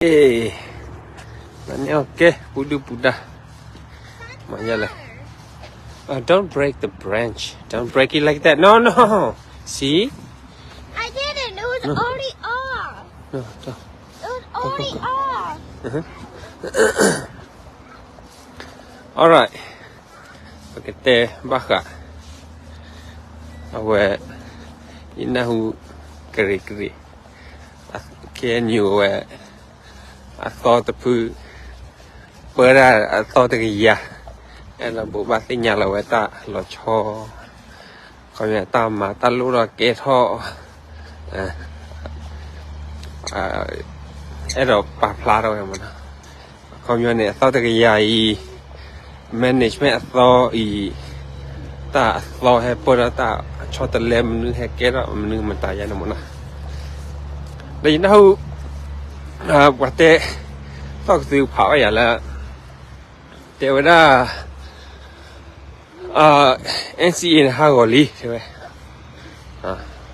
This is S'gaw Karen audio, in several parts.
ကဲ, မၤန့ၢ်အီၣ်ကဲ ပူၤဒုၣ်ပူၤဒါ, မၤယလဲၣ်. Uh, don't break the branch. Don't break it like that. No, no. See? I didn't. It was already off. No, no. It was already off. Uh-huh. All right. ပကတဲဘၣ်ဃး အဝဲ ယနၢ်ဟူ ကရံၣ်ကရံၣ် KNU ဝဲ အသီတဖု ပၢဒၣ်အသီတကယၤ အဲၣ်ဒိးဘိးဘၣ်သ့ၣ်ညါလီၤဝဲတၢ်လီၤဆီ ခီပညီတၢ်မၤတၢ်လိၣ်ထီၣ်ကဲထီၣ် အဲၣ်ဒိးပာ်ဖျါထီၣ်ဝဲမးနီၤ. အခီပညီန့ၣ် အသီတကယၤအံၤ management အသီအံၤ တၢ်အသီဟဲပၢၢ်ထီၣ်တၢ်ဆီတလဲမနုၤဟဲကဲထီၣ်မနုၤမတၤယါန့ၣ်မးနီၤ. ဒီးယနၢ်ဟူ ပှၤတဲ သီၣ်ကသုဖးဝဲယၤလၢ တဲဝဲဒၣ် NCA န့ၣ်ဟးဂီၤလံ တဲဝဲ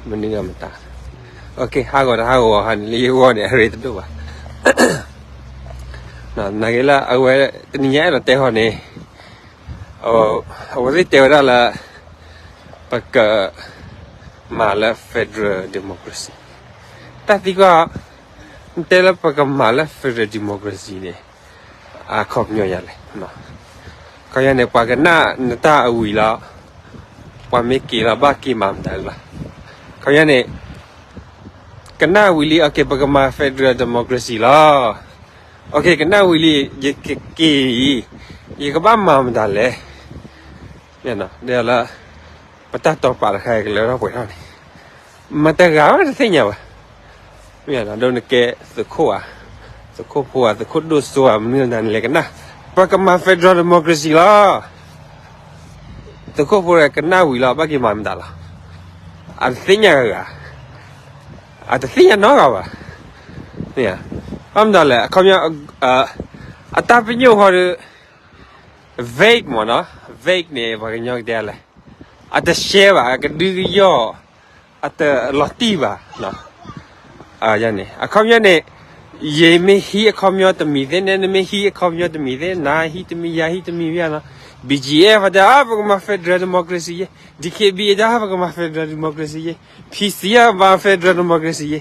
မနုၤဂၤမတၤ ဟးဂီၤတဟးဂီၤဟါန့ၣ် လၢယဂီၢ်န့ၣ် အရ့တဒိၣ်ဘၣ်. နာ်က့လၢအဝဲ တနံၤညါအဲၣ်ဒိးတဲဃီန့ၣ် အဝဲသ့ၣ်တဲဝဲဒၣ်လၢ ပကမၤလၢ federal democracy တၢ်သံကွၢ် နတဲလၢပကမၤလၢ federal democracy န့ၣ် အခီပညီယၤလဲၣ်. ခီပညီန့ၣ် ပှၤကနၣ်နတၢ်အဝံၤလီၤ ပှၤမ့ၢ်က့ၤလီၤ ဘၣ်က့ၤမၤမတၤအုလီၤ. ခီပညီန့ၣ် ကနၣ်ဝံၤလံ okay ပကမၤ federal democracy လီၤ. Okay ကနၣ်ဝံၤလံ ယကက့ၤအံၤ ယကဘၣ်မၤမတၤလဲၣ်. ဒ်လၢ ပတၢ်တိာ်ပာ်တခါအံၤကလၢထီၣ်ပှဲၤထီၣ်န့ၣ် မတၤတဂၤတသ့ၣ်ညါဘၣ်. မ့ၢ်ဒ်နကဲသုးခိၣ်ဧါ, သုးခိၣ်ဖိဧါ, သုးခိၣ်ဒိၣ်စိဧါ, မနုၤနၤန့ၣ်လဲၤကနၣ် ပကမၤ federal democracy လီၤ. သုးခိၣ်ဖိကနၣ်ဝံၤလီၤ ဘၣ်က့ၤမၤမတၤလီၤ. အတသ့ၣ်ညါဂၤဂၤ, အတသ့ၣ်ညါနီတဂၤဘၣ်. ဘၣ်မတၤလဲၣ် အခီပညီ အတၢ်ပညိၣ်ဃီဒီး vague မ့ၢ်နီၤ, vague န့ၣ် ပှၤကညီကတဲလဲၣ်, အတရှဲဘၣ်, အကဒုကယီၢ်, အတလီၤတံၢ်ဘၣ်. န့ၣ် အခီပညီန့ၣ် ယမ့ၢ်ဟံးအခီပညီတမံၤသ့ၣ်န့ၣ် နမ့ၢ်ဟံးအခီပညီတမံၤသ့ၣ်, နဟံးတမံၤ ယၤဟံးတမံၤ မ့ၢ်နီၤ. BGF တဲ ပကမၤ federal democracy ယဲ, DKBA တဲ ပကမၤ federal democracy ယဲ, PC မၤ federal democracy ယဲ,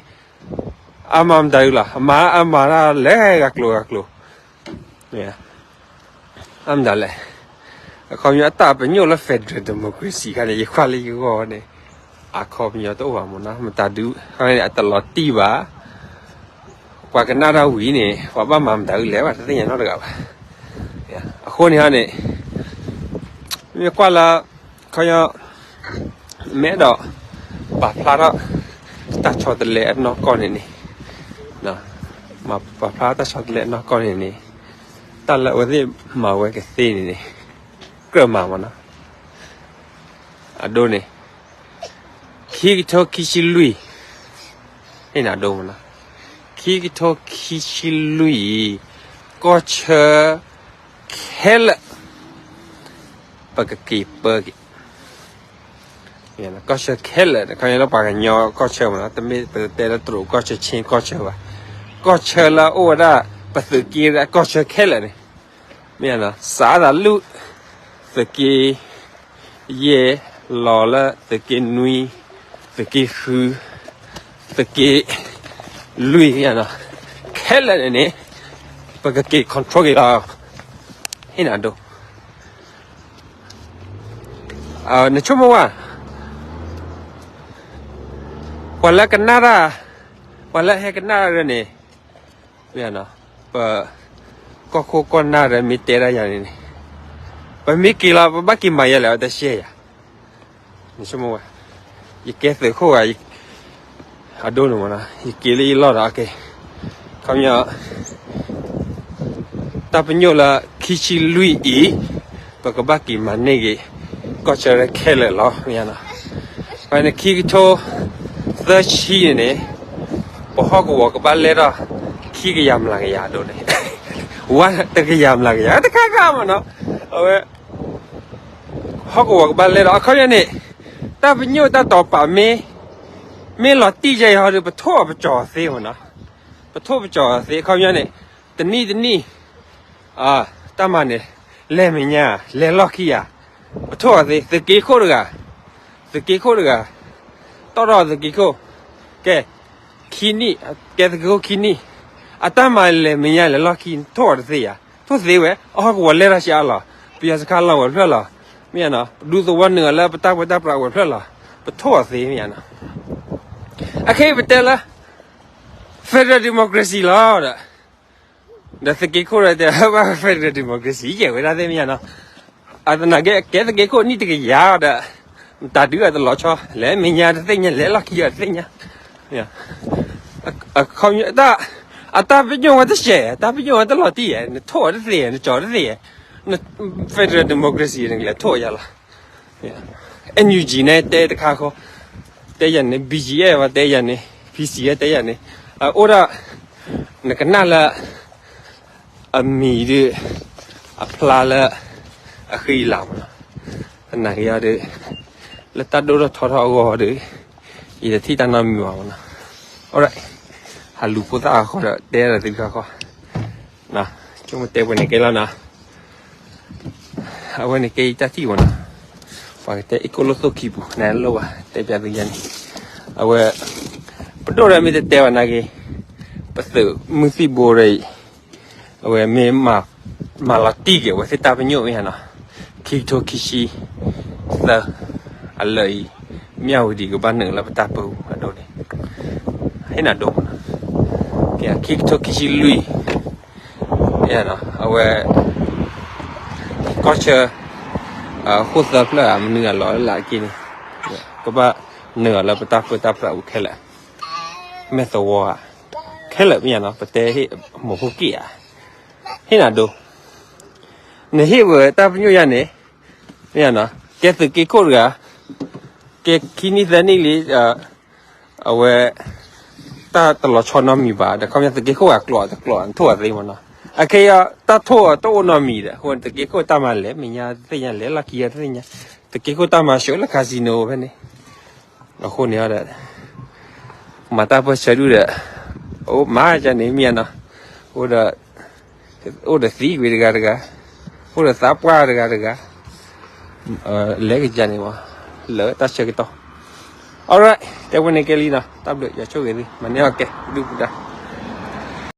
အမၤမတၤအုလီၤ, အမၤ အမၤတၢ်လဲၤဂၤကျိၤဂၤကျိၤ အမတၤလဲၣ်. အခီပညီအတၢ်ပညိၣ်လၢ federal democracy ခါန့ၣ် ယကွၢ်လၢယဂီၢ်န့ၣ် အခီပညီတအိၣ်ဘၣ်မ့ၢ်နီၤ, မတၤဒုး အတလီၤတံၢ်ဘၣ်. ပှၤကနၣ်တၢ်ဝံၤန့ၣ် ပှၤဘၣ်မၤမတၤအုလဲၣ် ဘၣ်တသ့ၣ်ညါနီတဂၤဘၣ်. အဃိန့ၣ်န့ၣ် မ့ၢ်ကွၢ်လၢ ခီပညီ မ့ၢ်အဲၣ်ဒိး ပာ်ဖျါထီၣ် တၢ်ဆီတလဲအနီၢ်ကီၢ်န့ၣ်န့ၣ်, ပာ်ဖျါတၢ်ဆီတလဲအနီၢ်ကီၢ်န့ၣ်န့ၣ်, တၢ်လၢအဝဲသ့ၣ်မၤဝဲကသ့န့ၣ်န့ၣ် ကြၢးမၤမ့ၢ်နီၤ. အဒိန့ၣ် ခံကထိခံဆံလွံၢ်, ဟ့ၣ်နၤဒိမ့ၢ်နီၤ, ခံကထိခံဆံလွံၢ်အံၤ ကီၢ်ဆၢ ခဲလၢာ် ပကက့ၤပၢက့ၤ ကီၢ်ဆၢခဲလၢာ်, ခီပညီလၢပှၤကညီကီၢ်ဆၢမ့ၢ်နီၤ, တမ့ၢ်ပတဲလၢတရူးကီၢ်ဆၢ ခၠ့ၣ်ကီၢ်ဆၢဘၣ်, ကီၢ်ဆၢလၢအအိၣ်ဝဲဒၣ် ပသုးက့ဝဲဒၣ်ကီၢ်ဆၢခဲလၢာ်န့ၣ်, မ့ၢ်နီၤ, စးထီၣ်သးလၢ သုးက့ယဲၢ်, လီၤလၢသုးက့နွံ, သုးက့ဃု, သုးက့လွံၢ်, ခဲလၢာ်န့ၣ်န့ၣ် ပကက့ၤ control က့ၤလီၤ. ဟ့ၣ်နၤဒိ နဆိကမိၣ်ဝဲ ပှၤလၢကနၣ်တၢ်, ပှၤလၢဟဲကနၣ်တၢ်န့ၣ်, ပကီၢ်ခိၣ်ကီၢ်နၢ်ဒီးမ့ၢ်တဲဒၣ်ယၤန့ၣ်န့ၣ်, ပမ့ၢ်က့ၤလီၤ ပဘၣ်က့ၤမၤယဲလဲၣ် အတရှဲယၤ, နဆိကမိၣ်ဝဲ, ယကဲသုးခိၣ်ဂၤ အဒိန့ၣ်မ့ၢ်နီၤ, ယက့ၤလၢယလီၢ်ဒီး ကဲ, ခီပညီ တၢ်ပညိၣ်လၢခံဆံလွံၢ်အံၤ, ပကဘၣ်က့ၤမၤန့ၢ်က့ၤ ကီၢ်ဆၢခဲလၢာ်လီၤ. မ့ၢ်နီၤ, ဖဲန့ၣ်ခံကထိသၢဆံန့ၣ်န့ၣ်, ပဟီၣ်ကဝီၤကဘၣ်လဲၢ်ထီၣ် ခံကယၤမျးကယၤအဒိန့ၣ်, ဝါတကယၤမျးကယၤ တခါခါမ့ၢ်နီၤ, အဝဲ ဟီၣ်ကဝီၤကဘၣ်လဲၢ်ဒီး အခီပညီန့ၣ်, တၢ်ပညိၣ်တၢ်တိာ်ပာ်မ့ၢ်, မ့ၢ်လီၤတံၢ်ယဲအံၤဟီဒီး ပထိၣ်အီၤပကၠီၤအီၤသ့မ့ၢ်နီၤ, ပထိၣ်ပကၠီၤသ့အခီပညီန့ၣ်, တနံၣ်တနံၣ် တၢ်မၤန့ၣ် လဲၤမဲာ်ညါ လဲၤလီၢ်ခံဧါ, ပထိၣ်အီၤသ့, သုးက့ခိၣ်တဂၤ, သုးက့ခိၣ်တဂၤ, တီၣ်ထီၣ်သုးက့ခိၣ်, ကဲ, ခံနံၣ်, ကဲသုးက့ခိၣ်ခံနံၣ်, အတၢ်မၤလဲၤမဲာ်ညါလဲၤလီၢ်ခံ ထိၣ်အီၤတသ့ဧါ, ထိၣ်သ့ဝဲ အဟီၣ်ကဝီၤလဲၢ်ထီၣ်ဆံးအါလီၤ, ပယီၤစခါလီၤဝဲဖျၢၣ်လီၤ, မ့ၢ်ဧါနီၤ, ပဒူသဝီနုာ်အီၤလၢပတၢ်ပၢတၢ်ပြးဝဲဖျၢၣ်လီၤ, ပထိၣ်အီၤသ့မ့ၢ်ဧါနီၤ, အခဲအံၤပတဲလၢ federal democracy လီၤဒီး, ဒီးသုးက့ခိၣ်ဒီးတဲ federal democracy ယဲၢ်ဝဲဒၣ်သ့ၣ်မ့ၢ်ဧါနီၤ, အသနာ်က့ ကဲသုးက့ခိၣ်နံၣ်တကယၤဒီး, တၢ်ဒုးအတလီၤဆီ လဲၤမဲာ်ညါတသ့ၣ်ညါ လဲၤလီၢ်ခံအီၤတသ့ၣ်ညါ, အခီပညီ အတၢ်ပညိၣ်ဝဲတစဲး တၢ်ပညိၣ်ဝဲတလီၤတံၢ်ဧါ, နထိၣ်အီၤတသ့ နကၠီၤတသ့, federal democracy နကလဲၤထိၣ်ယၤလီၤ, NUG န့ၣ်တဲတခါဃီ, တဲယၤန့ၣ် BGF တဲယၤန့ၣ် PC တဲယၤန့ၣ်, အအိၣ်ဒၣ် နကနၣ်လၢ အမံၤဒီး အဖျါလၢ အဃံအလၤမ့ၢ်နီၤ, သနာ်က့ဒီး လၢတၢ်ဒိၣ်ထီၣ်ထီထီၣ်အဂီၢ်ဒီး ယတထံၣ်တၢ်နီတမံၤဘၣ်မ့ၢ်နီၤ, ဟးလူၤဖိသၣ်အဃိဒီး တဲဒီးသုတခါဃီ, ဆိကမိၣ်တဲပှဲၤန့ၣ်ကဲလီၤနီၤ အဝဲန့ၣ်ကဲယတၢ်ထံၣ်မ့ၢ်နီၤ, ပှၤကတဲအ့ၣ်ကိၣ်လိၣ်သိၣ်ခံပူၤ နလိၣ်ဘၣ် တဲပျးသုယၤန့ၣ်, အဝဲ ပဒိၣ်ဒီးမ့ၢ်တတဲဘၣ်နာ်က့, ပသုးမုၢ်သံၣ်ဘိဒီးအံၤ, အဝဲမ့ၢ်မၤလီၤတံၢ်က့ၤအဝဲသ့ၣ်တၢ်ပညိၣ်မ့ၢ်ဧါနီၤ, ခံကထိခံဆံသၢ အလၢာ်အံၤ, မၠၣ်ဝတံၤကဘၣ်နုာ်လၢပတၢ်ပၢအဒိန့ၣ်, ဟ့ၣ်နၤဒိမ့ၢ်နီၤ, ခံကထိခံဆံလွံၢ် အဝဲ ကီၢ်ဆၢ ဃိၣ်သၢဖျၢၣ်ဧါ မနုၤအလီၢ်လၢအက့ၢ်န့ၣ်, ကဘၣ်နုာ်အီၤလၢပတၢ်ပၢတၢ်ပြးအူခဲလၢာ်, မဲာ်သဝီဧါ, ခဲလၢာ်မ့ၢ်ဧါနီၤ ပတဲဟ့ၣ်မိၢ်ဖိက့ၣ်ဧါ, ဟ့ၣ်နၤဒိ နဟ့ၣ်ဝဲတၢ်ပညိၣ်ယၤန့ၣ်, မ့ၢ်ဧါနီၤ ကဲသုးက့ခိၣ်တဂၤ, ကဲခံနံၣ်သၢနံၣ်လံ အဝဲ တၢ်တလီၤဆီနီတမံၤဘၣ်ဒီး ခီပညီသုးက့ခိၣ်ဂၤကျိးတကျိး နထိၣ်အီၤသ့မ့ၢ်နီၤ, အခဲအံၤတၢ်ထိၣ်အီၤတအိၣ်နီတမံၤဒီး အဃိန့ၣ်သုးက့ခိၣ်တၢ်မၤလဲၤမဲာ်ညါတသ့ၣ်ညါ လဲၤလီၢ်ခံအီၤတသ့ၣ်ညါ, သုးက့ခိၣ်တၢ်မၤဆှၢလၢ casino ဖဲန့ၣ်, အဃိန့ၣ်ဒီး မၤတၢ်ပၢၢ်ဆၢဒုဒီး အိၣ်မးယၤန့ၣ်မ့ၢ်ဧါနီၤ, အိၣ်ဒီး အိၣ်ဒီးသံကွံာ်တဂၤတဂၤ, အိၣ်ဒီးသးပှၢ်တဂၤတဂၤ, လဲၤကယၤန့ၣ်မး လၢတၢ်ဆၢကတီၢ်, alright တဲဝဲန့ၣ်ကဲလံနီၤ တၢ်ဘျုးယွၤဆိၣ်ဂ့ၤသု မၤန့ၢ်အီၣ်ကဲ ဒုၣ်ပူၤဒါ